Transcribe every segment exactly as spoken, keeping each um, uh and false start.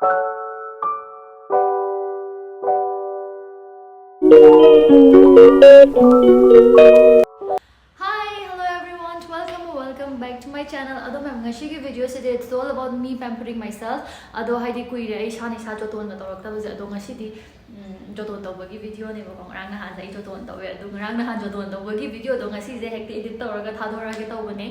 Hi, hello everyone, welcome or welcome back to my channel. ꯑꯗꯣ ꯃꯦꯝ, ꯉꯁꯤꯒꯤ video CD it's all about me pampering myself. ꯑꯗꯣ ꯍꯥꯏꯗꯤ ꯀꯨꯏꯔꯦ ꯑꯩ ꯏꯁꯥꯅ ꯏꯁꯥ ꯖꯣꯇꯣꯟꯒ ꯇꯧꯔꯛꯇꯕꯁꯦ꯫ ꯑꯗꯣ ꯉꯁꯤꯗꯤ ꯎꯝ, ꯖꯣꯇꯣꯟ ꯇꯧꯕꯒꯤ video ꯅꯦꯕꯀꯣ꯫ ꯉꯔꯥꯡ ꯅꯍꯥꯟꯁꯦ ꯑꯩ ꯖꯣꯇꯣꯟ ꯇꯧꯋꯦ꯫ ꯑꯗꯣ ꯉꯔꯥꯡ ꯅꯍꯥꯟ ꯖꯣꯇꯣꯟ ꯇꯧꯕꯒꯤ video ꯗꯣ ꯉꯁꯤꯁꯦ ꯍꯦꯛꯇ edit ꯇꯧꯔꯒ ꯊꯥꯗꯣꯔꯛꯑꯒꯦ ꯇꯧꯕꯅꯦ꯫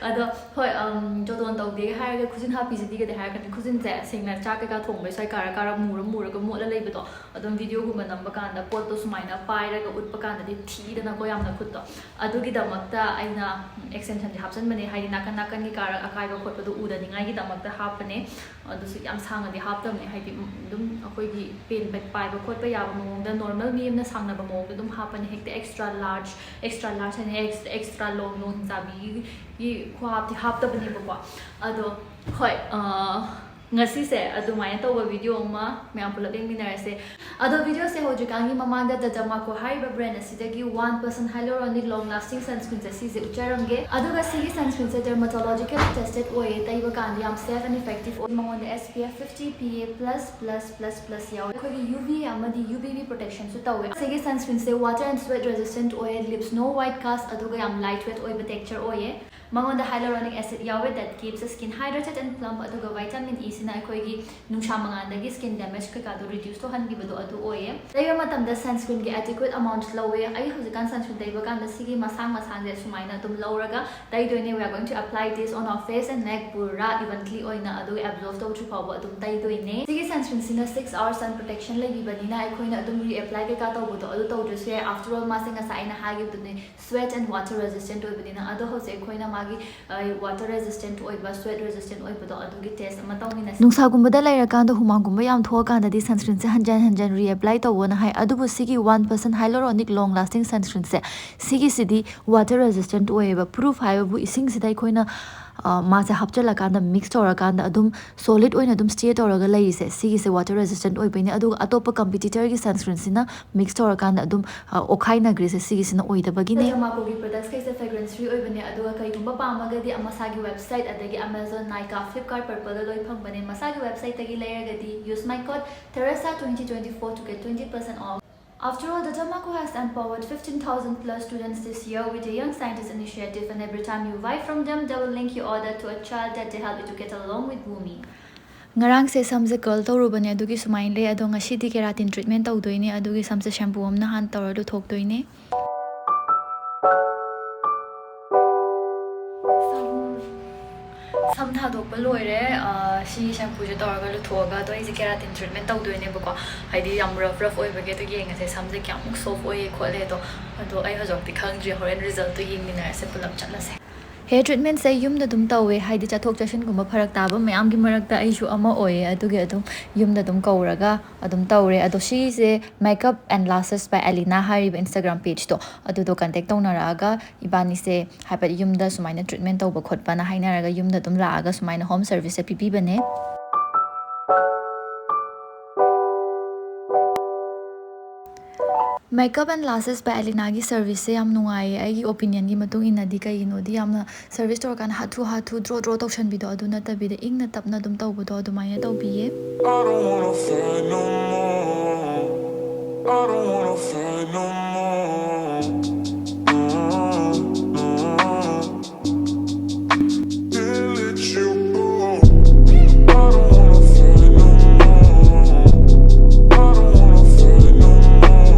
ꯑꯗꯣ ꯍꯣꯏ, ꯎꯝ, ꯖꯣꯇꯣꯟ ꯇꯧꯗꯦ ꯍꯥꯏꯔꯒ ꯈꯨꯖꯤꯟ ꯍꯥꯞꯄꯤꯁꯤꯗꯤ ꯀꯩꯗ ꯍꯥꯏꯔꯛꯀꯅꯤ? ꯈꯨꯖꯤꯟꯁꯦ ꯁꯦꯡꯅ ꯆꯥꯛ ꯀꯩꯀꯥ ꯊꯣꯡꯕꯩ ꯁ꯭ꯋꯥꯏ ꯀꯥꯔ ꯀꯥꯔ ꯃꯨꯔ ꯃꯨꯔꯒ ꯃꯣꯠꯂ ꯂꯩꯕꯗꯣ꯫ ꯑꯗꯨꯝ video ꯒꯨꯝꯕ ꯅꯝꯕ ꯀꯥꯟꯗ ꯄꯣꯠꯇꯣ ꯁꯨꯃꯥꯏꯅ ꯄꯥꯏꯔꯒ ꯎꯠꯄ ꯀꯥꯟꯗꯗꯤ ꯊꯤꯗꯅꯀꯣ ꯌꯥꯝꯅ ꯈꯨꯠꯇꯣ꯫ ꯑꯗꯨꯒꯤꯗꯃꯛꯇ ꯑꯩꯅ extension ꯁꯦ ꯍꯥꯞꯆꯤꯟꯕꯅꯦ, ꯍꯥꯏꯗꯤ ꯅꯥꯀꯟ ꯅꯥꯀꯟꯒꯤ ꯀꯥꯔꯛ ꯑꯀꯥꯏꯕ ꯈꯣꯠꯄꯗꯣ ꯎꯗꯅꯤꯡꯉꯥꯏꯒꯤꯗꯃꯛꯇ ꯍꯥꯞꯄꯅꯦ꯫ ꯑꯗꯨꯁꯨ ꯌꯥꯝ ꯁꯥꯡꯅꯗꯤ ꯍꯥꯞꯇꯕꯅꯦ, ꯍꯥꯏꯗꯤ, ꯎꯝ, ꯑꯗꯨꯝ ꯑꯩꯈꯣꯏꯒꯤ pen ꯄꯥꯏꯕ ꯈꯣꯠꯄ ꯌꯥꯕ ꯃꯑꯣꯡꯗ, normal ꯃꯤ ꯑꯃꯅ ꯁꯥꯡꯅꯕ ꯃꯑꯣꯡꯗ ꯑꯗꯨꯝ ꯍꯥꯞꯄꯅꯦ꯫ ꯍꯦꯛꯇ extra large, extra large ꯍꯥꯏꯅ extra, extra long, long ꯆꯥꯕꯤꯒꯤ ꯈꯨꯍꯥꯞꯇꯤ ꯍꯥꯞꯇꯕꯅꯦꯕꯀꯣ꯫ ꯑꯗꯣ ꯍꯣꯏ, ꯑ, ꯉꯁꯤꯁꯦ ꯑꯗꯨꯃꯥꯏꯅ ꯇꯧꯕ video ꯑꯃ ꯃꯌꯥꯝ ꯄꯨꯂꯞ ꯌꯦꯡꯃꯤꯟꯅꯔꯁꯦ꯫ ꯑꯗꯣ video ꯁꯦ ꯍꯧꯗ꯭ꯔꯤꯀꯥꯟꯒꯤ ꯃꯃꯥꯡꯗ Dajamaco ꯍꯥꯏꯔꯤꯕ brand ꯑꯁꯤꯗꯒꯤ one percent hyaluronic long lasting sunscreen ꯁꯦ ꯁꯤꯁꯦ ꯎꯠꯆꯔꯝꯒꯦ꯫ ꯑꯗꯨꯒ ꯁꯤꯒꯤ sunscreen ꯁꯦ dermatologically tested ꯑꯣꯏꯌꯦ, ꯇꯩꯕ ꯀꯥꯟꯗ ꯌꯥꯝ safe and effective ꯑꯣꯏ꯫ ꯃꯉꯣꯟꯗ S P F fifty PA plus plus plus plus ꯌꯥꯎꯋꯦ꯫ ꯑꯩꯈꯣꯏꯒꯤ U V A ꯑꯃꯗꯤ U V B protection ꯁꯨ ꯇꯧꯋꯦ꯫ ꯁꯤꯒꯤ sunscreen say water and sweat resistant ꯑꯣꯏꯌꯦ, leaves no white cast, ꯑꯗꯨꯒ ꯌꯥꯝ light weight ꯑꯣꯏꯕ texture ꯑꯣꯏꯌꯦ꯫ ꯃꯉꯣꯟꯗ hyaluronic acid ꯌꯥꯎꯋꯦ, that keeps the skin hydrated and plump, ꯑꯗꯨꯒ vitamin E ꯁꯤꯅ ꯑꯩꯈꯣꯏꯒꯤ ꯅꯨꯡꯁꯥ ꯃꯉꯥꯜꯗꯒꯤ skin damage ꯀꯩꯀꯥꯗꯣ reduce ꯇꯧꯍꯟꯕꯤꯕꯗꯣ ꯑꯗꯨ ꯑꯣꯏꯌꯦ꯫ ꯇꯩꯕ ꯃꯇꯝꯗ sunscreen ꯒꯤ adequate amount ꯂꯧꯋꯦ꯫ ꯑꯩ ꯍꯧꯖꯤꯛꯀꯥꯟ sunscreen ꯇꯩꯕ ꯀꯥꯟꯗ ꯁꯤꯒꯤ ꯃꯁꯥꯡ ꯃꯁꯥꯡꯁꯦ ꯁꯨꯃꯥꯏꯅ ꯑꯗꯨꯝ ꯂꯧꯔꯒ ꯇꯩꯗꯣꯏꯅꯦ꯫ We are going to apply this on our face and neck ꯄꯨꯔꯥ evenly ꯑꯣꯏꯅ, ꯑꯗꯨꯒ absorb ꯇꯧꯗ꯭ꯔꯤ ꯐꯥꯎꯕ ꯑꯗꯨꯝ ꯇꯩꯗꯣꯏꯅꯦ꯫ ꯁꯤꯒꯤ sunscreen ꯁꯤꯅ six hours sun protection ꯂꯩꯕꯤꯕꯅꯤꯅ ꯑꯩꯈꯣꯏꯅ ꯑꯗꯨꯝ reapply ꯀꯩꯀꯥ ꯇꯧꯕꯗꯣ ꯑꯗꯨ ꯇꯧꯗ꯭ꯔꯁꯨ ꯌꯥꯏ꯫ After all, ꯃꯥꯁꯦ ꯉꯁꯥꯏ ꯑꯩꯅ ꯍꯥꯏꯈꯤꯕꯗꯨꯅꯦ, sweat and water resistant ꯑꯣꯏꯕꯅꯤꯅ꯫ ꯑꯗꯣ ꯍꯧꯖꯤꯛ ꯑꯩꯈꯣꯏꯅ ꯃꯥꯒꯤ, ꯑ, water resistant ꯑꯣꯏꯕ, sweat resistant ꯑꯣꯏꯕꯗꯣ ꯑꯗꯨꯒꯤ test ꯑꯃ ꯇꯧꯃꯤꯟꯅꯁꯤ꯫ ꯅꯨꯡꯁꯥꯒꯨꯝꯕꯗ ꯂꯩꯔꯀꯥꯟꯗ ꯍꯨꯃꯥꯡꯒꯨꯝꯕ ꯌꯥꯝ ꯊꯣꯛꯑꯀꯥꯟꯗꯗꯤ sunscreen ꯁꯦ ꯍꯟꯖꯟ ꯍꯟꯖꯟ reapply ꯇꯧꯋꯣꯅ ꯍꯥꯏ꯫ ꯑꯗꯨꯕꯨ ꯁꯤꯒꯤ one percent hyaluronic long lasting sunscreen ꯁꯦ, ꯁꯤꯒꯤꯁꯤꯗꯤ water resistant ꯑꯣꯏꯌꯦꯕ꯫ Proof ꯍꯥꯏꯕꯕꯨ ꯏꯁꯤꯡꯁꯤꯗ ꯑꯩꯈꯣꯏꯅ ꯃꯥꯁꯦ ꯍꯥꯞꯆꯤꯜꯂꯀꯥꯟꯗ ꯃꯤꯛꯁ ꯇꯧꯔꯀꯥꯟꯗ ꯑꯗꯨꯝ ꯁꯣꯂꯤꯠ ꯑꯣꯏꯅ ꯑꯗꯨꯝ ꯁ꯭ꯇꯦ ꯇꯧꯔꯒ ꯂꯩꯔꯤꯁꯦ, ꯁꯤꯒꯤꯁꯦ ꯋꯥꯇꯔ ꯔꯦꯖꯤꯁꯇꯦꯟꯠ ꯑꯣꯏꯕꯩꯅꯦ꯫ ꯑꯗꯨꯒ ꯑꯇꯣꯞꯄ ꯀꯝꯄꯤꯇꯤꯇꯔꯒꯤ ꯁꯟꯁ꯭ꯀ꯭ꯔꯤꯟꯁꯤꯅ ꯃꯤꯛꯁ ꯇꯧꯔꯀꯥꯟꯗ ꯑꯗꯨꯝ ꯑꯣꯈꯥꯏꯅꯈ꯭ꯔꯤꯁꯦ, ꯁꯤꯒꯤꯁꯤꯅ ꯑꯣꯏꯗꯕꯒꯤꯅꯦ꯫ ꯗꯔꯃꯥꯀꯣꯒꯤ ꯄ꯭ꯔꯗꯛꯁꯈꯩꯁꯦ ꯐ꯭ꯔꯦꯒ꯭ꯔꯦꯟꯁ ꯐ꯭ꯔꯤ ꯑꯣꯏꯕꯅꯦ꯫ ꯑꯗꯨꯒ ꯀꯩꯒꯨꯝꯕ ꯄꯥꯝꯃꯒꯗꯤ ꯃꯁꯥꯒꯤ ꯋꯦꯕꯁꯥꯏꯠ, ꯑꯗꯒꯤ ꯑꯦꯃꯥꯖꯣꯟ, ꯅꯥꯏꯀꯥ, ꯐ꯭ꯂꯤꯞꯀꯥꯔꯠ, ꯄꯔꯄꯜꯗ ꯂꯣꯏ ꯐꯪꯕꯅꯦ꯫ ꯃꯁꯥꯒꯤ ꯋꯦꯕꯁꯥꯏꯠꯇꯒꯤ ꯂꯩꯔꯒꯗꯤ use my code Teresa twenty twenty-four to get twenty percent off. After all, the Dermaco has empowered fifteen thousand plus students this year with a Young Scientist initiative, and every time you buy from them, they will link your order to a child that they help educate along with Bhumi. ꯉꯔꯥꯡꯁꯦ ꯁꯝꯁꯦ ꯀꯔꯜ ꯇꯧꯔꯨꯕꯅꯦ, ꯑꯗꯨꯒꯤ ꯁꯨꯃꯥꯏꯅ ꯂꯩ꯫ ꯑꯗꯣ ꯉꯁꯤꯗꯤ keratin treatment ꯇꯧꯗꯣꯏꯅꯦ, ꯑꯗꯨꯒꯤ ꯁꯝꯁꯦ ꯁꯦꯝꯄꯨ ꯑꯃꯅ ꯍꯥꯟꯅ ꯇꯧꯔ ꯂꯨꯊꯣꯛꯇꯣꯏꯅꯦ꯫ ꯁꯝ ꯁꯝ ꯊꯥꯗꯣꯛꯄ ꯂꯣꯏꯔꯦ꯫ ꯑ, ꯁꯤ ꯁꯦꯝꯄꯨꯁꯦ ꯇꯧꯔꯒ ꯂꯨꯊꯣꯛꯑꯒ, ꯑꯗꯣ ꯑꯩꯁꯦ ꯀꯦꯔꯥꯇꯤꯟ ꯇ꯭ꯔꯤꯠꯃꯦꯟ ꯇꯧꯗꯣꯏꯅꯦꯕꯀꯣ꯫ ꯍꯥꯏꯗꯤ ꯌꯥꯝ ꯔꯐ ꯔꯐ ꯑꯣꯏꯕꯒꯤ, ꯑꯗꯨ ꯌꯦꯡꯉꯁꯦ ꯁꯝꯁꯦ ꯀꯌꯥꯃꯨꯛ ꯁꯣꯐ ꯑꯣꯏꯌꯦ ꯈꯣꯠꯂꯦ ꯑꯗꯣ꯫ ꯑꯗꯣ ꯑꯩ ꯍꯧꯖꯤꯛꯇꯤ ꯈꯪꯗ꯭ꯔꯤ, ꯍꯣꯔꯦꯟ ꯔꯤꯖꯜꯠꯇꯣ ꯌꯦꯡꯃꯤꯟꯅꯔꯁꯦ, ꯄꯨꯂꯞ ꯆꯠꯂꯁꯦ꯫ ꯍꯦꯌꯔ ꯇ꯭ꯔꯤꯠꯃꯦꯟꯁꯦ ꯌꯨꯝꯗ ꯑꯗꯨꯝ ꯇꯧꯋꯦ, ꯍꯥꯏꯗꯤ ꯆꯠꯊꯣꯛ ꯆꯠꯁꯤꯟꯒꯨꯝꯕ ꯐꯔꯛ ꯇꯥꯕ ꯃꯌꯥꯝꯒꯤ ꯃꯔꯛꯇ ꯑꯩꯁꯨ ꯑꯃ ꯑꯣꯏꯌꯦ, ꯑꯗꯨꯒꯤ ꯑꯗꯨꯝ ꯌꯨꯝꯗ ꯑꯗꯨꯝ ꯀꯧꯔꯒ ꯑꯗꯨꯝ ꯇꯧꯔꯦ꯫ ꯑꯗꯣ ꯁꯤꯁꯦ Makeup and Lashes by Alina ꯍꯥꯏꯔꯤꯕ Instagram pageꯇꯣ, ꯑꯗꯨꯗꯣ ꯀꯟꯇꯦꯛ ꯇꯧꯅꯔꯛꯑꯒ ꯏꯕꯥꯅꯤꯁꯦ ꯍꯥꯏꯐꯦꯠ ꯌꯨꯝꯗ ꯁꯨꯃꯥꯏꯅ ꯇ꯭ꯔꯤꯠꯃꯦꯟ ꯇꯧꯕ ꯈꯣꯠꯄꯅ ꯍꯥꯏꯅꯔꯒ ꯌꯨꯝꯗ ꯑꯗꯨꯝ ꯂꯥꯛꯑꯒ ꯁꯨꯃꯥꯏꯅ ꯍꯣꯝ ꯁꯔꯚꯤꯁꯁꯦ ꯄꯤꯕꯤꯕꯅꯦ꯫ Makeup and Lashes by Alinaꯒꯤ ꯁꯔꯚꯤꯁꯁꯦ ꯌꯥꯝ ꯅꯨꯡꯉꯥꯏꯌꯦ, ꯑꯩꯒꯤ ꯑꯣꯄꯤꯅꯤꯌꯟꯒꯤ ꯃꯇꯨꯡ ꯏꯟꯅꯗꯤ꯫ ꯀꯩꯒꯤꯅꯣꯗꯤ ꯌꯥꯝꯅ ꯁꯔꯚꯤꯁ ꯇꯧꯔꯀꯥꯟꯗ ꯍꯥꯊꯨ ꯍꯥꯊꯨ ꯗ꯭ꯔꯣ ꯗ꯭ꯔꯣ ꯇꯧꯁꯟꯕꯤꯗꯣ ꯑꯗꯨ ꯅꯠꯇꯕꯤꯗ ꯏꯪꯅ ꯇꯞꯅ ꯑꯗꯨꯝ ꯇꯧꯕꯗꯣ ꯑꯗꯨꯃꯥꯏꯅ ꯇꯧꯕꯤꯌꯦ꯫ I don't wanna fight no more. I don't wanna fight no more. Can't let you go. I don't wanna fight no more. I don't wanna fight no more.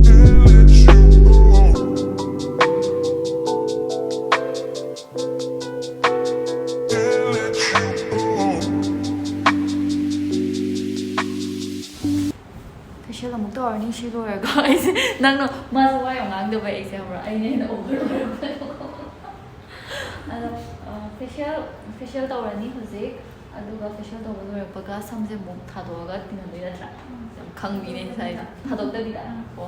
Can't let you go. Can't let you go. Facial ꯑꯃꯨꯛ ꯇꯧꯔꯅꯤ ꯁꯤ ꯂꯣꯏꯔꯒ꯫ ꯑꯩꯁꯦ, ꯅꯪꯅ, ꯃꯥꯁꯨ ꯋꯥ ꯌꯥꯝ ꯉꯥꯡꯗꯕ, ꯑꯩꯁꯦ, ꯈꯪꯕ꯭ꯔꯥ? ꯑꯩꯅ ꯍꯦꯟꯅ over ꯑꯣꯏꯔꯝꯒꯅꯤ꯫ ꯑꯗꯣ, ꯑ, facial, facial ꯇꯧꯔꯅꯤ ꯍꯧꯖꯤꯛ꯫ ꯑꯗꯨꯒ facial ꯇꯧꯕ ꯂꯣꯏꯔꯛꯄꯒ ꯁꯝꯁꯦ ꯑꯃꯨꯛ ꯊꯥꯗꯣꯛꯑꯒ ꯇꯤꯡꯍꯟꯗꯣꯏ ꯅꯠꯇ꯭ꯔꯥ? ꯌꯥꯝ ꯈꯪꯕꯤꯅꯦ ꯁ꯭ꯋꯥꯏꯗ꯫ ꯊꯥꯗꯣꯛꯇꯕꯤꯗ? ꯑꯣ꯫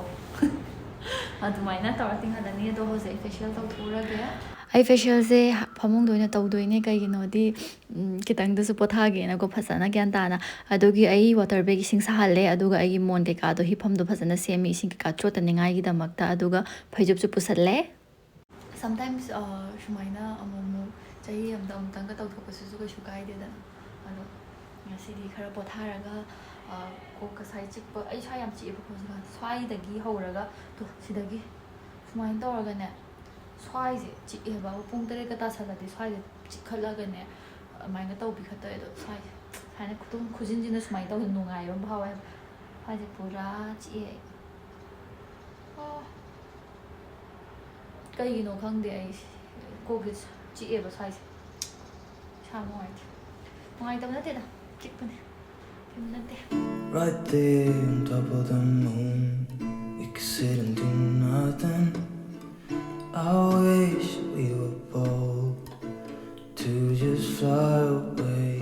ꯑꯗꯨꯃꯥꯏꯅ ꯇꯧꯔ ꯇꯤꯡꯍꯜꯂꯅꯤ꯫ ꯑꯗꯣ ꯍꯧꯖꯤꯛ ꯑꯩ facial ꯇꯧꯊꯣꯛꯎꯔꯒꯦ꯫ ꯑꯩ facialꯁꯦ ꯐꯃꯨꯡꯗ ꯑꯣꯏꯅ ꯇꯧꯗꯣꯏꯅꯦ꯫ ꯀꯩꯒꯤꯅꯣꯗꯤ, ꯎꯝ, ꯈꯤꯇꯪꯗꯁꯨ ꯄꯣꯊꯥꯒꯦꯅꯀꯣ, ꯐꯖꯅ ꯒ꯭ꯌꯥꯟ ꯇꯥꯅ꯫ ꯑꯗꯨꯒꯤ ꯑꯩ water bag ꯏꯁꯤꯡ ꯁꯥꯍꯜꯂꯦ, ꯑꯗꯨꯒ ꯑꯩꯒꯤ ꯃꯣꯟ ꯀꯩꯀꯥꯗꯣ, ꯍꯤꯞꯐꯝꯗꯣ ꯐꯖꯅ ꯁꯦꯝꯃꯤ, ꯏꯁꯤꯡ ꯀꯩꯀꯥ ꯆꯣꯠꯇꯅꯤꯡꯉꯥꯏꯒꯤꯗꯃꯛꯇ, ꯑꯗꯨꯒ ꯐꯩꯖꯨꯞꯁꯨ ꯄꯨꯁꯜꯂꯦ꯫ Sometimes, ꯑ, ꯁꯨꯃꯥꯏꯅ ꯑꯃꯨꯛ ꯑꯃꯨꯛ ꯆꯍꯤ ꯑꯃꯗ ꯑꯃꯨꯛꯇꯪꯒ ꯇꯧꯊꯣꯛꯄꯁꯤꯁꯨ ꯀꯩꯁꯨ ꯀꯥꯏꯗꯦꯗꯅ꯫ ꯑꯗꯣ ꯉꯁꯤꯗꯤ ꯈꯔ ꯄꯣꯊꯥꯔꯒ, ꯑ, ꯀꯣꯛꯀ ꯁ꯭ꯋꯥꯏ ꯆꯤꯛꯄ, ꯑꯩ ꯁ꯭ꯋꯥꯏ ꯌꯥꯝ ꯆꯤꯛꯑꯦꯕꯀꯣ ꯍꯧꯖꯤꯛꯀꯥꯟ꯫ ꯁ꯭ꯋꯥꯏꯗꯒꯤ ꯍꯧꯔꯒ, ꯇꯣ, ꯁꯤꯗꯒꯤ ꯁꯨꯃꯥꯏꯅ ꯇꯧꯔꯒꯅꯦ, ꯁ꯭ꯋꯥꯏꯁꯦ ꯆꯤꯛꯑꯦꯕ꯫ ꯄꯨꯡ ꯇꯔꯦꯠꯀ ꯇꯥꯁꯜꯂꯗꯤ ꯁ꯭ꯋꯥꯏꯁꯦ ꯆꯤꯛꯈꯠꯂꯒꯅꯦ, ꯑꯗꯨꯃꯥꯏꯅ ꯇꯧꯕꯤ ꯈꯠꯇꯣꯏ꯫ ꯑꯗꯣ ꯁ꯭ꯋꯥꯏꯁꯦ ꯁꯨꯃꯥꯏꯅ ꯈꯨꯇꯨꯝ ꯈꯨꯖꯤꯟꯁꯤꯅ ꯁꯨꯃꯥꯏꯅ ꯇꯧꯕꯁꯦ ꯅꯨꯡꯉꯥꯏꯕ ꯑꯃ ꯐꯥꯎꯋꯦ ꯍꯥꯏꯕ꯫ ꯁ꯭ꯋꯥꯏꯁꯦ ꯄꯨꯔꯥ ꯆꯤꯛꯑꯦ ꯑꯩ꯫ ꯑꯣ꯫ ꯀꯩꯒꯤꯅꯣ ꯈꯪꯗꯦ, ꯑꯩ ꯀꯣꯛꯁꯦ ꯆꯤꯛꯑꯦꯕ ꯁ꯭ꯋꯥꯏꯁꯦ꯫ ꯏꯁꯥ ꯅꯨꯡꯉꯥꯏꯇꯦ꯫ ꯅꯨꯡꯉꯥꯏꯇꯕ ꯅꯠꯇꯦꯗ, ꯆꯤꯛꯄꯅꯦ꯫ ꯀꯩꯝ ꯅꯠꯇꯦ꯫ Right there on top of the moon, we could sit and do nothing. I wish we were bold to just fly away.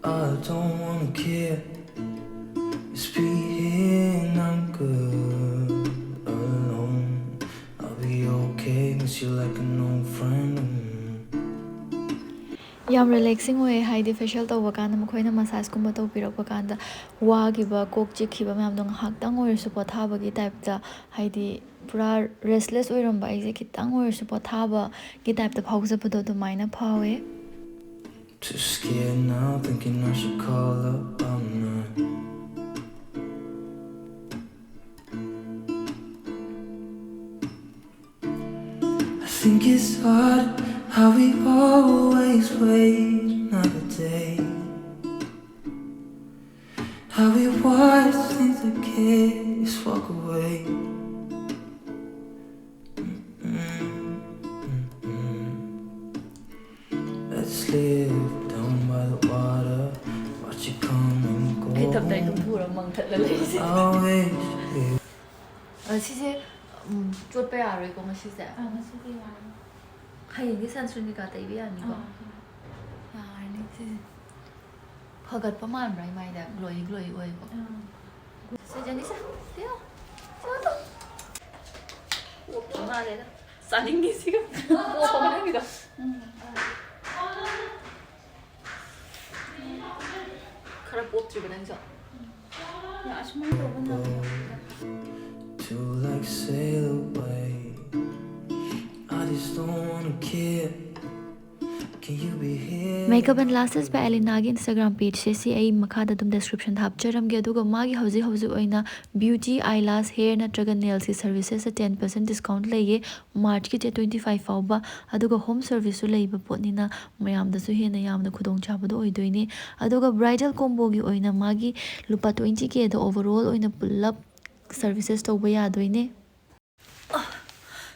I don't wanna care. Just be here and I'm good alone. I'll be okay, miss you like an old friend. ꯌꯥꯝ relaxing ꯑꯣꯏꯌꯦ, ꯍꯥꯏꯗꯤ facial ꯇꯧꯕ ꯀꯥꯟꯗ ꯃꯈꯣꯏꯅ massage ꯀꯨꯝꯕ ꯇꯧꯕꯤꯔꯛꯄ ꯀꯥꯟꯗ ꯋꯥꯈꯤꯕ, ꯀꯣꯛ ꯆꯤꯛꯈꯤꯕ ꯃꯌꯥꯝꯗꯣ ꯉꯥꯏꯍꯥꯛꯇꯪ ꯑꯣꯏꯔꯁꯨ ꯄꯣꯊꯥꯕꯒꯤ type ꯇ, ꯍꯥꯏꯗꯤ ꯄꯨꯔꯥ restless ꯑꯣꯏꯔꯝꯕ ꯑꯩꯁꯦ ꯈꯤꯇꯪ ꯑꯣꯏꯔꯁꯨ ꯄꯣꯊꯥꯕꯒꯤ type ꯇ ꯐꯥꯎꯖꯕꯗꯣ ꯑꯗꯨꯃꯥꯏꯅ ꯐꯥꯎꯋꯦ꯫ Too scared now, thinking I should call up all night. I think it's odd how we always wait another day. How we watch things that can't just walk away. Mm-mm, mm-mm. Let's live down by the water. Watch it come and go. ꯑꯩ ꯇꯞꯇꯥꯏ ꯇꯨꯝꯊꯣꯛꯎꯔ ꯃꯪꯊꯠꯂ ꯂꯩꯔꯤꯁꯦ꯫ I wish it ꯑ, ꯁꯤꯁꯦ, ꯎꯝ, ꯆꯣꯠꯄ ꯌꯥꯔꯣꯏꯀꯣ ꯉꯁꯤꯁꯦ? ꯑꯥ, ꯉꯁꯤꯗꯤ ꯌꯥꯔꯅꯤ꯫ ꯍꯌꯦꯡꯗꯤ sunscreen ꯀꯩꯀꯥ ꯇꯩꯕ ꯌꯥꯅꯤꯀꯣ? ꯑꯥ, ꯌꯥꯔꯦ꯫ ꯌꯥꯔꯅꯤ ꯁꯤꯁꯦ꯫ ꯐꯒꯠꯄ ꯃꯥꯟꯕ꯭ꯔꯥ ꯏꯃꯥꯏꯗ? Glowy glowy ꯑꯣꯏꯀꯣ꯫ ꯑꯥ꯫ ꯁꯦ, ꯖꯦꯅꯤꯁꯥ, ꯄꯤꯌꯣ꯫ ꯄꯤꯌꯣ, ꯄꯤꯌꯣ꯫ ꯄꯣꯞꯇ꯭ꯔꯤ ꯃꯥꯜꯂꯦꯗ꯫ ꯆꯥꯅꯤꯡꯉꯦ ꯁꯤꯒ꯫ ꯄꯣꯞꯄ ꯃꯅꯨꯡꯒꯤꯗꯣ꯫ ꯈꯔ ꯄꯣꯞꯇ꯭ꯔꯤꯕ ꯅꯪꯁꯨ? ꯌꯥ, ꯑꯁꯨꯃꯥꯏꯅ ꯇꯧꯕ ꯅꯪ꯫ To, like, sail away. I just don't wanna care. Can you be here? Makeup and Lashes by Alinaꯒꯤ Instagram pageꯁꯦ ꯁꯤ ꯑꯩ ꯃꯈꯥꯗ ꯑꯗꯨꯝ descriptionꯗ ꯍꯥꯞꯆꯔꯝꯒꯦ꯫ ꯑꯗꯨꯒ ꯃꯥꯒꯤ ꯍꯧꯖꯤꯛ ꯍꯧꯖꯤꯛ ꯑꯣꯏꯅ beauty, eyelash, hair ꯅꯠꯇ꯭ꯔꯒ nailsꯀꯤ servicesꯇ ten percent discount ꯂꯩꯌꯦ꯫ Marchꯀꯤ date twenty five ꯐꯥꯎꯕ꯫ ꯑꯗꯨꯒ home serviceꯁꯨ ꯂꯩꯕ ꯄꯣꯠꯅꯤꯅ ꯃꯌꯥꯝꯗꯁꯨ ꯍꯦꯟꯅ ꯌꯥꯝꯅ ꯈꯨꯗꯣꯡꯆꯥꯕꯗꯣ ꯑꯣꯏꯗꯣꯏꯅꯦ꯫ ꯑꯗꯨꯒ bridal comboꯒꯤ ꯑꯣꯏꯅ ꯃꯥꯒꯤ ꯂꯨꯄꯥ twenty Kꯗ overall ꯑꯣꯏꯅ ꯄꯨꯂꯞ services ꯇꯧꯕ ꯌꯥꯗꯣꯏꯅꯦ꯫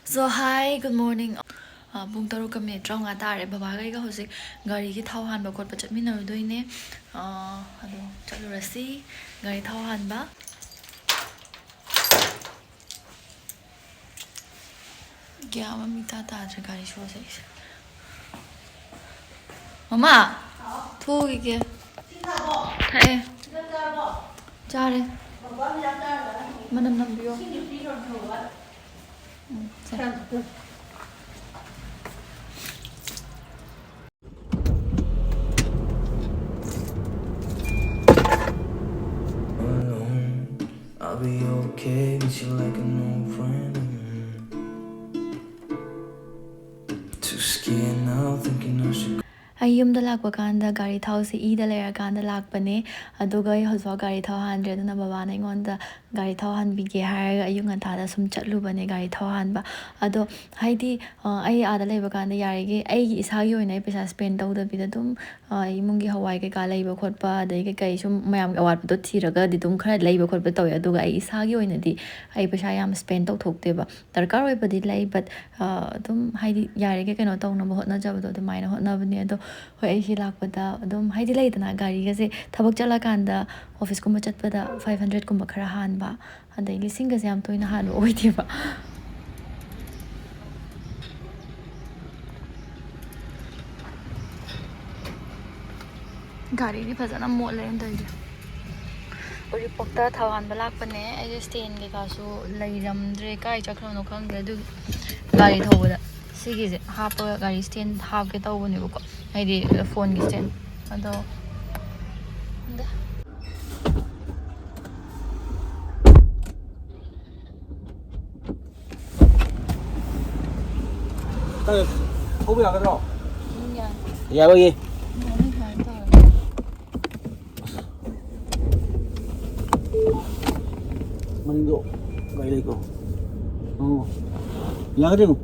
So, hi, good morning. ꯑ, ꯄꯨꯡ ꯇꯔꯨꯛꯀ ꯃꯤꯅꯤꯠ ꯇꯔꯥꯃꯉꯥ ꯇꯥꯔꯦ꯫ ꯕꯕꯥꯒ ꯑꯩꯒ ꯍꯧꯖꯤꯛ ꯒꯥꯔꯤꯒꯤ ꯊꯥꯎ ꯍꯥꯟꯕ ꯈꯣꯠꯄ ꯆꯠꯃꯤꯟꯅꯔꯨꯗꯣꯏꯅꯦ꯫ ꯑ, ꯑꯗꯣ ꯆꯠꯂꯨꯔꯁꯤ꯫ ꯒꯥꯔꯤ ꯊꯥꯎ ꯍꯥꯟꯕ꯫ ꯒ꯭ꯌꯥꯟ ꯑꯃ ꯏꯇꯥ ꯇꯥꯗ꯭ꯔꯦ ꯒꯥꯔꯤ ꯁꯣꯁꯦ ꯑꯩꯁꯦ꯫ ꯃꯃꯥ, ꯊꯣꯛꯈꯤꯒꯦ꯫ ꯊꯛꯑꯦ꯫ ꯆꯥꯔꯦ꯫ ꯃꯅꯝ ꯅꯝꯕꯤꯌꯣ꯫ ꯎꯝ, ꯁꯦ꯫ Alone, I'll be okay, miss you like an old friend. Too scared now, thinking I should. ꯑꯩ ꯌꯨꯝꯗ ꯂꯥꯛꯄ ꯀꯥꯟꯗ ꯒꯥꯔꯤ ꯊꯥꯎꯁꯦ ꯏꯗ ꯂꯩꯔꯀꯥꯟꯗ ꯂꯥꯛꯄꯅꯦ꯫ ꯑꯗꯨꯒ ꯑꯩ ꯍꯧꯖꯤꯛꯐꯥꯎ ꯒꯥꯔꯤ ꯊꯥꯎ ꯍꯥꯟꯗ꯭ꯔꯦ꯫ ꯑꯗꯨꯅ ꯕꯕꯥꯅ ꯑꯩꯉꯣꯟꯗ ꯒꯥꯔꯤ ꯊꯥꯎ ꯍꯥꯟꯕꯤꯒꯦ ꯍꯥꯏꯔꯒ ꯑꯌꯨꯛ ꯉꯟꯇꯥꯗ ꯁꯨꯝ ꯆꯠꯂꯨꯕꯅꯦ ꯒꯥꯔꯤ ꯊꯥꯎ ꯍꯥꯟꯕ꯫ ꯑꯗꯣ ꯍꯥꯏꯗꯤ, ꯑ, ꯑꯩ ꯑꯥꯗ ꯂꯩꯕ ꯀꯥꯟꯗ ꯌꯥꯔꯤꯈꯩ ꯑꯩꯒꯤ ꯏꯁꯥꯒꯤ ꯑꯣꯏꯅ ꯑꯩ ꯄꯩꯁꯥ spend ꯇꯧꯗꯕꯤꯗ ꯑꯗꯨꯝ, ꯑ, ꯏꯃꯨꯡꯒꯤ ꯍꯋꯥꯏ ꯀꯩꯀꯥ ꯂꯩꯕ ꯈꯣꯠꯄ, ꯑꯗꯩ ꯀꯩꯀꯩ ꯁꯨꯝ ꯃꯌꯥꯝꯒꯤ ꯑꯋꯥꯠꯄꯗꯣ ꯊꯤꯔꯒꯗꯤ ꯑꯗꯨꯝ ꯈꯔ ꯂꯩꯕ ꯈꯣꯠꯄ ꯇꯧꯋꯦ꯫ ꯑꯗꯨꯒ ꯑꯩ ꯏꯁꯥꯒꯤ ꯑꯣꯏꯅꯗꯤ ꯑꯩ ꯄꯩꯁꯥ ꯌꯥꯝ spend ꯇꯧꯊꯣꯛꯇꯦꯕ꯫ ꯗꯔꯀꯥꯔ ꯑꯣꯏꯕꯗꯤ ꯂꯩ, but, ꯑ, ꯑꯗꯨꯝ ꯍꯥꯏꯗꯤ ꯌꯥꯔꯤꯈꯩ ꯀꯩꯅꯣ ꯇꯧꯅꯕ ꯍꯣꯠꯅꯖꯕꯗꯣ ꯑꯗꯨꯃꯥꯏꯅ ꯍꯣꯠꯅꯕꯅꯦ꯫ ꯑꯗꯣ ꯍꯣꯏ, ꯑꯩ ꯁꯤ ꯂꯥꯛꯄꯗ ꯑꯗꯨꯝ ꯍꯥꯏꯗꯤ ꯂꯩꯗꯅ ꯒꯥꯔꯤꯒꯁꯦ ꯊꯕꯛ ꯆꯠꯂꯀꯥꯟꯗ, officeꯀꯨꯝꯕ ꯆꯠꯄꯗ five hundredꯀꯨꯝꯕ ꯈꯔ ꯍꯥꯟꯕ, ꯑꯗꯩ ꯂꯤꯁꯤꯡꯒꯁꯦ ꯌꯥꯝ ꯇꯣꯏꯅ ꯍꯥꯟꯕ ꯑꯣꯏꯗꯦꯕ꯫ ꯒꯥꯔꯤꯗꯤ ꯐꯖꯅ ꯃꯣꯠꯂꯦ ꯑꯩꯅ ꯇꯧꯔꯤꯁꯦ꯫ ꯎꯔꯤꯄꯣꯛꯇ ꯊꯥꯎ ꯍꯥꯟꯕ ꯂꯥꯛꯄꯅꯦ꯫ ꯑꯩꯁꯦ ꯁ꯭ꯇꯦꯟ ꯀꯩꯀꯥꯁꯨ ꯂꯩꯔꯝꯗ꯭ꯔꯦ, ꯀꯥꯏ ꯆꯠꯈ꯭ꯔꯕꯅꯣ ꯈꯪꯗꯦ꯫ ꯑꯗꯨꯒꯤ ꯒꯥꯔꯤ ꯊꯧꯕꯗ ꯁꯤꯒꯤꯁꯦ ꯍꯥꯞꯄꯒ ꯒꯥꯔꯤ ꯁ꯭ꯇꯦꯟ ꯍꯥꯞꯀꯦ ꯇꯧꯕꯅꯦꯕꯀꯣ, ꯍꯥꯏꯗꯤ ꯐꯣꯟꯒꯤ ꯁ꯭ꯇꯦꯟ꯫ ꯑꯗꯣ ꯈꯪꯗꯦ꯫ ꯊꯧꯕ ꯌꯥꯒꯗ꯭ꯔꯣ? ꯎꯝ, ꯌꯥꯅꯤ꯫ ꯌꯥꯔꯣꯏꯌꯦ꯫ ꯌꯥꯅꯤ, ꯁꯨꯃꯥꯏꯅ ꯇꯧꯔꯒ꯫ ꯃꯅꯤꯡꯗꯣ ꯒꯥꯔꯤ ꯂꯩꯀꯣ꯫ ꯑꯣ꯫ ꯌꯥꯒꯗ꯭ꯔꯣ?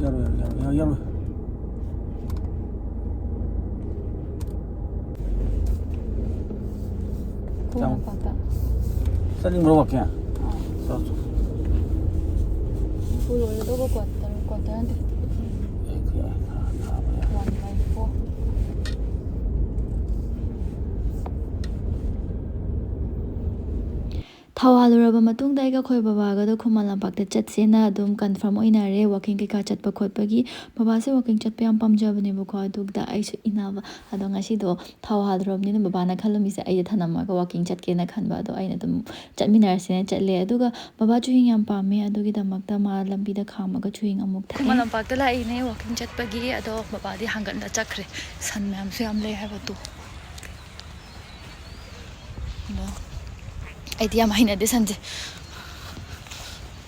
ꯌꯥꯔꯣꯏ, ꯌꯥꯔꯣꯏ, ꯌꯥꯔꯣꯏ, ꯌꯥꯔꯣꯏ, ꯌꯥꯔꯣꯏ꯫ ꯈꯣꯡꯅ ꯆꯪ-, ꯄꯥꯛꯇ꯫ ꯆꯠꯅꯤꯡꯕ꯭ꯔꯣ ꯋꯥꯛꯀꯤꯡ? ꯑꯥ꯫ ꯆꯠꯂꯣ, ꯆꯠꯂꯣ꯫ ꯎꯄꯨ ꯂꯣꯏꯔꯗꯧꯕ ꯀ꯭ꯋꯥꯇꯔ, ꯀ꯭ꯋꯥꯇꯔ ꯅꯠꯇꯦ꯫ ꯑꯦ, ꯀꯌꯥ? ꯊꯥ, ꯊꯥ, ꯊꯥ꯫ One by four. ꯊꯧ ꯍꯥꯜꯂꯨꯔꯕ ꯃꯇꯨꯡꯗ ꯑꯩꯒ ꯑꯩꯈꯣꯏ ꯕꯕꯥꯒꯗꯣ ꯈꯨꯃꯟ ꯂꯝꯄꯥꯛꯇ ꯆꯠꯁꯦꯅ ꯑꯗꯨꯝ ꯀꯟꯐꯥꯔꯝ ꯑꯣꯏꯅꯔꯦ, ꯋꯥꯛꯀꯤꯡ ꯀꯩꯀꯥ ꯆꯠꯄ ꯈꯣꯠꯄꯒꯤ꯫ ꯕꯕꯥꯁꯦ ꯋꯥꯛꯀꯤꯡ ꯆꯠꯄ ꯌꯥꯝ ꯄꯥꯝꯖꯕꯅꯦꯕꯀꯣ, ꯑꯗꯨꯗ ꯑꯩꯁꯨ ꯏꯟꯅꯕ꯫ ꯑꯗꯣ ꯉꯁꯤꯗꯣ ꯊꯧ ꯍꯥꯜꯂꯨꯔꯕꯅꯤꯅ ꯕꯕꯥꯅ ꯈꯜꯂꯝꯃꯤꯁꯦ ꯑꯩꯁꯦ ꯊꯅꯝꯃꯒ ꯋꯥꯛꯀꯤꯡ ꯆꯠꯀꯦꯅ ꯈꯟꯕ, ꯑꯗꯣ ꯑꯩꯅ ꯑꯗꯨꯝ ꯆꯠꯃꯤꯟꯅꯔꯁꯦꯅ ꯆꯠꯂꯦ꯫ ꯑꯗꯨꯒ ꯕꯕꯥ ꯆꯨꯍꯤꯡ ꯌꯥꯝ ꯄꯥꯝꯃꯦ, ꯑꯗꯨꯒꯤꯗꯃꯛꯇ ꯃꯥ ꯂꯝꯕꯤꯗ ꯈꯥꯝꯃꯒ ꯆꯨꯍꯤꯡ ꯑꯃꯨꯛ ꯊꯛꯑꯦ꯫ ꯈꯨꯃꯟ ꯂꯝꯄꯥꯛꯇ ꯂꯥꯛꯏꯅꯦ ꯋꯥꯛꯀꯤꯡ ꯆꯠꯄꯒꯤ, ꯑꯗꯣ ꯕꯕꯥꯗꯤ ꯍꯥꯡꯒꯠꯅ ꯆꯠꯈ꯭ꯔꯦ꯫ ꯁꯟ ꯃꯌꯥꯝꯁꯨ ꯌꯥꯝ ꯂꯩ ꯍꯥꯏꯕꯗꯣ꯫ ꯑꯗꯣ ꯑꯩꯗꯤ ꯌꯥꯝ ꯍꯩꯅꯗꯦ ꯁꯟꯁꯦ,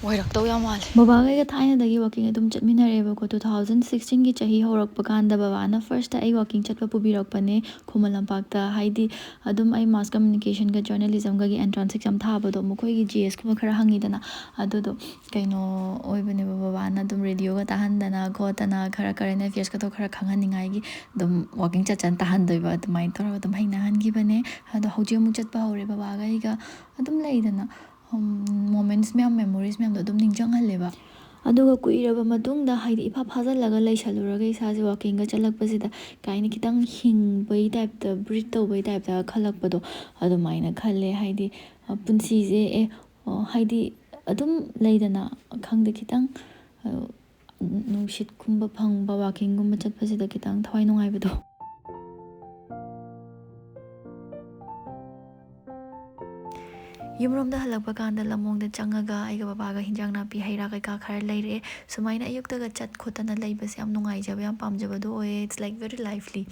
ꯑꯣꯏꯔꯛꯇꯧ ꯌꯥꯝ ꯃꯥꯜꯂꯦ꯫ ꯕꯕꯥꯒ ꯑꯩꯒ ꯊꯥꯏꯅꯗꯒꯤ ꯋꯥꯛꯀꯤꯡ ꯑꯗꯨꯝ ꯆꯠꯃꯤꯟꯅꯔꯛꯑꯦꯕꯀꯣ꯫ ꯇꯨ ꯊꯥꯎꯖꯟ ꯁꯤꯛꯁꯇꯤꯟꯒꯤ ꯆꯍꯤ ꯍꯧꯔꯛꯄ ꯀꯥꯟꯗ ꯕꯕꯥꯅ ꯐꯥꯔꯁꯇ ꯑꯩ ꯋꯥꯛꯀꯤꯡ ꯆꯠꯄ ꯄꯨꯕꯤꯔꯛꯄꯅꯦ ꯈꯨꯃꯟ ꯂꯝꯄꯥꯛꯇ꯫ ꯍꯥꯏꯗꯤ ꯑꯗꯨꯝ ꯑꯩ ꯃꯥꯁ ꯀꯝꯃ꯭ꯌꯨꯅꯤꯀꯦꯁꯟꯒ ꯖꯔꯅꯦꯂꯤꯖꯝꯒꯒꯤ ꯑꯦꯟꯇ꯭ꯔꯥꯟꯁ ꯑꯦꯛꯖꯥꯝ ꯊꯥꯕꯗꯣ, ꯃꯈꯣꯏꯒꯤ ꯖꯤ ꯑꯦꯁꯀꯨꯝꯕ ꯈꯔ ꯍꯪꯉꯤꯗꯅ, ꯑꯗꯨꯗꯣ ꯀꯩꯅꯣ ꯑꯣꯏꯕꯅꯦꯕ, ꯕꯕꯥꯅ ꯑꯗꯨꯝ ꯔꯦꯗꯤꯑꯣꯒ ꯇꯥꯍꯟꯗꯅ ꯈꯣꯠꯇꯅ ꯈꯔ ꯀꯔꯦꯟ ꯑꯦꯐꯤꯌꯔꯁꯀꯗꯣ ꯈꯔ ꯈꯪꯍꯟꯅꯤꯡꯉꯥꯏꯒꯤ ꯑꯗꯨꯝ ꯋꯥꯛꯀꯤꯡ ꯆꯠ ꯆꯠ ꯇꯥꯍꯟꯗꯣꯏꯕ꯫ ꯑꯗꯨꯃꯥꯏꯅ ꯇꯧꯔꯒ ꯑꯗꯨꯝ ꯍꯩꯅꯍꯟꯈꯤꯕꯅꯦ꯫ ꯑꯗꯣ ꯍꯧꯖꯤꯛ ꯑꯃꯨꯛ ꯆꯠꯄ ꯍꯧꯔꯦ꯫ ꯕꯕꯥꯒ ꯑꯩꯒ ꯑꯗꯨꯝ ꯂꯩꯗꯅ, ꯎꯝ, ꯃꯣꯃꯦꯟꯠꯁ ꯃꯌꯥꯝ, ꯃꯦꯃꯣꯔꯤꯁ ꯃꯌꯥꯝꯗꯣ ꯑꯗꯨꯝ ꯅꯤꯡꯁꯤꯡꯍꯜꯂꯦꯕ꯫ ꯑꯗꯨꯒ ꯀꯨꯏꯔꯕ ꯃꯇꯨꯡꯗ, ꯍꯥꯏꯗꯤ ꯏꯐꯥ ꯐꯥꯖꯤꯜꯂꯒ ꯂꯩꯁꯜꯂꯨꯔꯒ ꯏꯁꯥꯁꯦ ꯋꯥꯛꯀꯤꯡꯒ ꯆꯠꯂꯛꯄꯁꯤꯗ ꯀꯩ ꯍꯥꯏꯅꯤ, ꯈꯤꯇꯪ ꯍꯤꯡꯕꯒꯤ ꯇꯥꯏꯞꯇ, ꯕ꯭ꯔꯤꯠ ꯇꯧꯕꯒꯤ ꯇꯥꯏꯞꯇ ꯈꯜꯂꯛꯄꯗꯣ ꯑꯗꯨꯃꯥꯏꯅ ꯈꯜꯂꯦ꯫ ꯍꯥꯏꯗꯤ, ꯑ, ꯄꯨꯟꯁꯤꯁꯦ, ꯑꯦ, ꯑꯣ, ꯍꯥꯏꯗꯤ ꯑꯗꯨꯝ ꯂꯩꯗꯅ, ꯈꯪꯗꯦ, ꯈꯤꯇꯪ, ꯑ, ꯅꯨꯡꯁꯤꯠꯀꯨꯝꯕ ꯐꯪꯕ, ꯋꯥꯛꯀꯤꯡꯒꯨꯝꯕ ꯆꯠꯄꯁꯤꯗ ꯈꯤꯇꯪ ꯊꯋꯥꯏ ꯅꯨꯡꯉꯥꯏꯕꯗꯣ꯫ ꯌꯨꯝꯔꯣꯝꯗ ꯍꯜꯂꯛꯄ ꯀꯥꯟꯗ ꯂꯝꯃꯣꯡꯗ ꯆꯪꯉꯒ ꯑꯩꯒ ꯕꯕꯥꯒ ꯍꯤꯟꯖꯥꯡ ꯅꯥꯄꯤ ꯍꯩ ꯔꯥ ꯀꯩꯀꯥ ꯈꯔ ꯂꯩꯔꯛꯑꯦ꯫ ꯁꯨꯃꯥꯏꯅ ꯑꯌꯨꯛꯇꯒ ꯆꯠ ꯈꯣꯠꯇꯅ ꯂꯩꯕꯁꯦ ꯌꯥꯝ ꯅꯨꯡꯉꯥꯏꯖꯕ, ꯌꯥꯝ ꯄꯥꯝꯖꯕꯗꯣ ꯑꯣꯏꯌꯦ꯫ It's like very lively.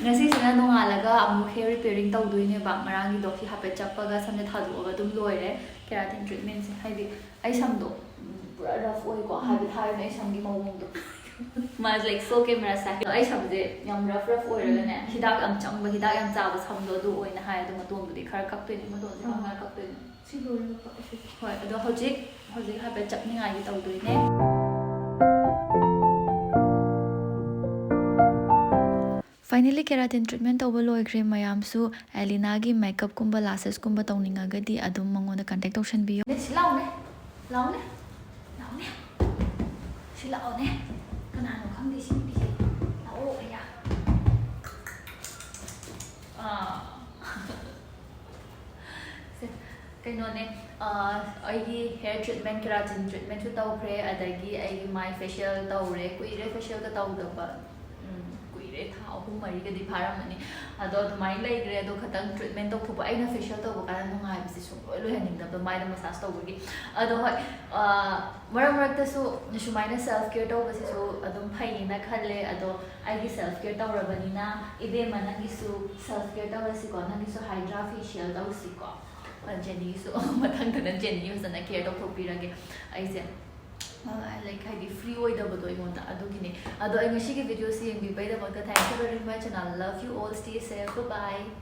ꯉꯁꯤꯁꯤꯅ ꯅꯣꯡꯉꯥꯜꯂꯒ ꯑꯃꯨꯛ hair repairing ꯇꯧꯗꯣꯏꯅꯦꯕ꯫ ꯉꯔꯥꯡꯒꯤꯗꯣ ꯁꯤ ꯍꯥꯏꯐꯦꯠ ꯆꯞꯄꯒ ꯁꯝꯁꯦ ꯊꯥꯗꯣꯛꯑꯒ ꯑꯗꯨꯝ ꯂꯣꯏꯔꯦ keratin treatmentꯁꯦ꯫ ꯍꯥꯏꯗꯤ ꯑꯩ ꯁꯝꯗꯣ ꯎꯝ, ꯄꯨꯔꯥ rough ꯑꯣꯏꯀꯣ꯫ ꯎꯝ꯫ ꯍꯥꯏꯕꯗꯤ ꯊꯥꯏꯅ ꯑꯩ ꯁꯝꯒꯤ ꯃꯑꯣꯡꯗꯣ꯫ ꯃꯥꯁꯦ like so camera shy꯫ ꯑꯩ ꯁꯝꯁꯦ ꯌꯥꯝ rough rough ꯑꯣꯏꯔꯒꯅꯦ, ꯎꯝ꯫ ꯍꯤꯗꯥꯛ ꯌꯥꯝ ꯆꯪꯕ, ꯍꯤꯗꯥꯛ ꯌꯥꯝ ꯆꯥꯕ ꯁꯝꯗꯣ ꯑꯗꯨ ꯑꯣꯏꯅ ꯍꯥꯏ꯫ ꯑꯗꯣ ꯃꯇꯣꯟꯕꯨꯗꯤ ꯈꯔ ꯀꯛꯇꯣꯏꯅꯦ, ꯃꯇꯣꯟꯁꯦ ꯀꯔꯝ ꯀꯥꯟꯗ ꯀꯛꯇꯣꯏꯅꯣ? ꯁꯤ ꯂꯣꯏꯔꯒ ꯀꯛꯑꯁꯦ꯫ ꯍꯣꯏ, ꯑꯗꯣ ꯍꯧꯖꯤꯛ, ꯍꯧꯖꯤꯛ ꯍꯥꯏꯐꯦꯠ ꯆꯞꯅꯤꯡꯉꯥꯏꯒꯤ ꯇꯧꯗꯣꯏꯅꯦ꯫ Finally, keratin treatment ꯇꯧꯕ ꯂꯣꯏꯈ꯭ꯔꯦ꯫ ꯃꯌꯥꯝꯁꯨ ꯑꯦꯂꯤꯅꯥꯒꯤ makeupꯀꯨꯝꯕ, lassesꯀꯨꯝꯕ ꯇꯧꯅꯤꯡꯉꯒꯗꯤ ꯑꯗꯨꯝ ꯃꯉꯣꯟꯗ contact ꯇꯧꯁꯟꯕꯤꯌꯨ꯫ ꯁꯤ ꯂꯥꯎꯅꯦ, ꯂꯥꯎꯅꯦ, ꯂꯥꯎꯅꯦ, ꯁꯤ ꯂꯥꯛꯑꯣꯅꯦ꯫ ꯀꯅꯥꯅꯣ ꯈꯪꯗꯦ ꯁꯤ ꯅꯨꯄꯤꯁꯦ꯫ ꯂꯥꯛꯑꯣ ꯑꯌꯥ꯫ ꯑꯥ꯫ ꯁꯦ, ꯀꯩꯅꯣꯅꯦ, ꯑꯥ, ꯑꯩꯒꯤ hair treatment, keratin treatmentꯁꯨ ꯇꯧꯈ꯭ꯔꯦ, ꯑꯗꯒꯤ ꯑꯩꯒꯤ ꯃꯥꯏ facial ꯇꯧꯔꯦ꯫ ꯀꯨꯏꯔꯦ facialꯒ ꯇꯧꯗꯕ꯫ ꯎꯝ, ꯀꯨꯏꯔꯦ, ꯊꯥ ꯑꯍꯨꯝ ꯃꯔꯤꯒꯗꯤ ꯐꯥꯔꯝꯃꯅꯤ꯫ ꯑꯗꯣ ꯑꯗꯨꯃꯥꯏꯅ ꯂꯩꯈ꯭ꯔꯦ꯫ ꯑꯗꯣ ꯈꯇꯪ treatment ꯇꯧꯊꯣꯛꯄ, ꯑꯩꯅ facial ꯇꯧꯕ ꯀꯥꯟꯗ ꯅꯨꯡꯉꯥꯏꯕꯁꯦ ꯁꯨꯡꯂꯣꯏ ꯂꯣꯏꯍꯟꯅꯤꯡꯗꯕꯗꯣ, ꯃꯥꯏꯗ massage ꯇꯧꯕꯒꯤ꯫ ꯑꯗꯣ ꯍꯣꯏ, ꯑ, ꯃꯔꯛ ꯃꯔꯛꯇꯁꯨ ꯁꯨꯃꯥꯏꯅ self care ꯇꯧꯕꯁꯤꯁꯨ ꯑꯗꯨꯝ ꯐꯩꯌꯦꯅ ꯈꯜꯂꯦ꯫ ꯑꯗꯣ ꯑꯩꯒꯤ self care ꯇꯧꯔꯕꯅꯤꯅ, ꯏꯕꯦꯝꯃ, ꯅꯪꯒꯤꯁꯨ self care ꯇꯧꯔꯁꯤꯀꯣ, ꯅꯪꯒꯤꯁꯨ Hydra facial ꯇꯧꯁꯤꯀꯣ꯫ ꯑ, ꯖꯦꯅꯤꯁꯨ ꯃꯊꯪꯗꯅ ꯖꯦꯅꯤ ꯐꯖꯅ care ꯇꯧꯊꯣꯛꯄꯤꯔꯒꯦ꯫ ꯑꯩꯁꯦ, ꯑ, like, ꯍꯥꯏꯗꯤ free ꯑꯣꯏꯗꯕꯗꯣ ꯑꯩꯉꯣꯟꯗ, ꯑꯗꯨꯒꯤꯅꯦ꯫ ꯑꯗꯣ ꯑꯩ ꯉꯁꯤꯒꯤ videoꯁꯦ ꯌꯦꯡꯕꯤꯕꯩꯗꯃꯛꯇ thank you very much and I love you all, stay safe, bye bye꯫